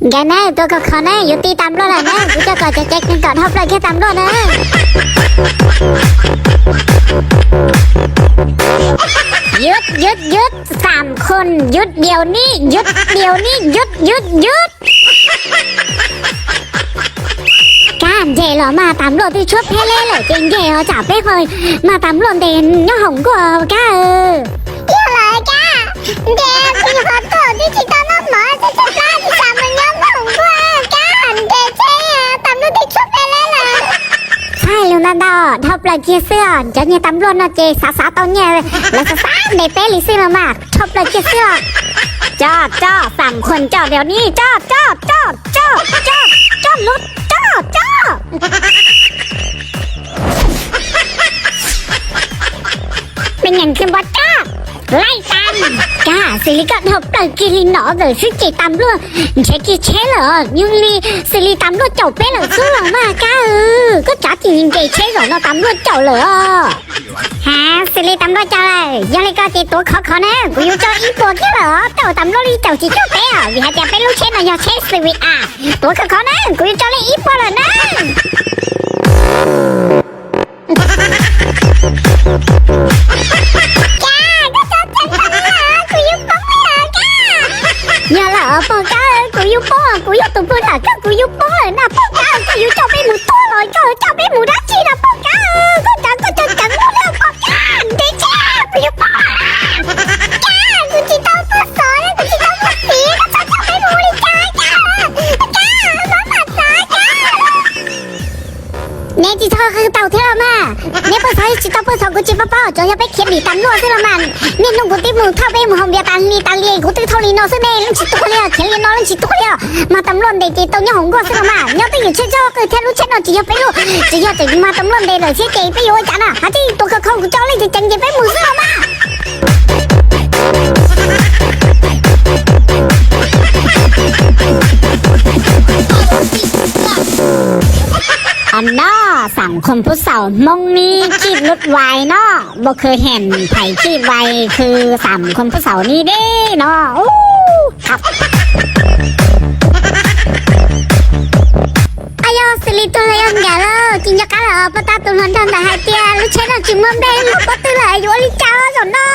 Nkawd ne, tua khov kho ne, yuav ti tas luaj lawm ne, kuv coj kom ceev ceev kom dhau plaws kiag tas luaj na. Yuav, yuav, yuav, xam khon, yuav diav ni, yuav diav ni, yuav, yuav, yuav. Kab nres los mas tas luaj twb tshuab peb leb lawm ces nres os, tsam peb ho mas tas luaj ntes nyob hoom nkuaj kab. Yog lawm kab, ntes kuv nyuam qhuav tuaj twb tsis tau noj mov, tsis tau plab tsis xav mus nyob hoom nkuaj kab, ntes tsheb tas luaj twb tshuab peb leb lawm. Txhob hais lus ntau ntau, dhau plaws kiag xwb os, cov niag tas luaj no ces xav xav tau nyiaj, lawv xav xav ntes peb li xwb los mas, dhau plaws kiag xwb os. Coj, coj, xam khon coj diav ni, coj, coj, coj, coj, coj, coj lub, coj, coj. Peb nyeem kiag npov coj, laij tas. Kab, xws li koj dhau plaws kiag li no lawm xwb ces tas luaj nrhiav kiag tsheb lawm, yog li xws li tas luaj caum peb lawm xwb los mas kab. Koj tsav tsis nres tsheb zaum no tas luaj caum lawm os. Ha, xws li tas luaj caum lawm, yog li koj ces tuav khov kho na, kuv yuav tso ib puas kiag lawm os, tej uas tas luaj li caum tsis cuag peb os, vim hais tias peb lub tsheb no yog tsheb C V A. Tuav khov kho na, kuv yuav tso li ib puas lawm na. Kab, koj tso tseeb koj li lawm, kuv yuav poob lawm kab. Yog lawm os pog kab, kuv yuav poob, kuv yog tus pog tham koj, kuv yuav poob lawm na pog kab, koj yuav coj peb mus tuag los koj coj peb mus dab tsi na pog kab, koj tsav koj tso tseeb koj li pog kab, nres tsheb kuv yuav poob lawm. Kab, kuv tsis tau tuag xov li, kuv tsis tau tuag xiv, koj txhob coj peb mus li cas kab, kab, mab mam xav kab. Neb tsis txhob qw tau thiab los mas. Neb poj xov tsis tau poj xov kuv tsis paub paub, tsuas yog peb khiav dim tas luaj xwb los mas. Niaj hnub kuv twb mus thauj peb mus haus npias tas li tas li, kuv twb thauj li no xwb ne, leej tsis tuag li os, khiav li no leej tsis tuag li os. Mas tas luaj ntes ces tau nyob hauv nkuaj xwb los mas. Nyob twj ywm tsheb txhob qw thiab, lub tsheb no tsis yog peb lub, tsis yog tseem mas tas luaj ntes lawm thiab ces peb yuav ua cas na? Hais tias tuav khov kho kuv tso leej twg ceev ces peb mus xwb los mas. Aws no, xam khon pub xaum Hmoob ni kij lub vais no, npau khw hem phais kij vais khw xam khon pub xaum ni deb no. Ab yog xws li tuag los yog nkam lawm, tsis nco qab lawm, poj tab tus hluas nraug ntawd hais tias lub tsheb no tsis muaj npe lub pob tw lawm, yuav ua li cas zaum no?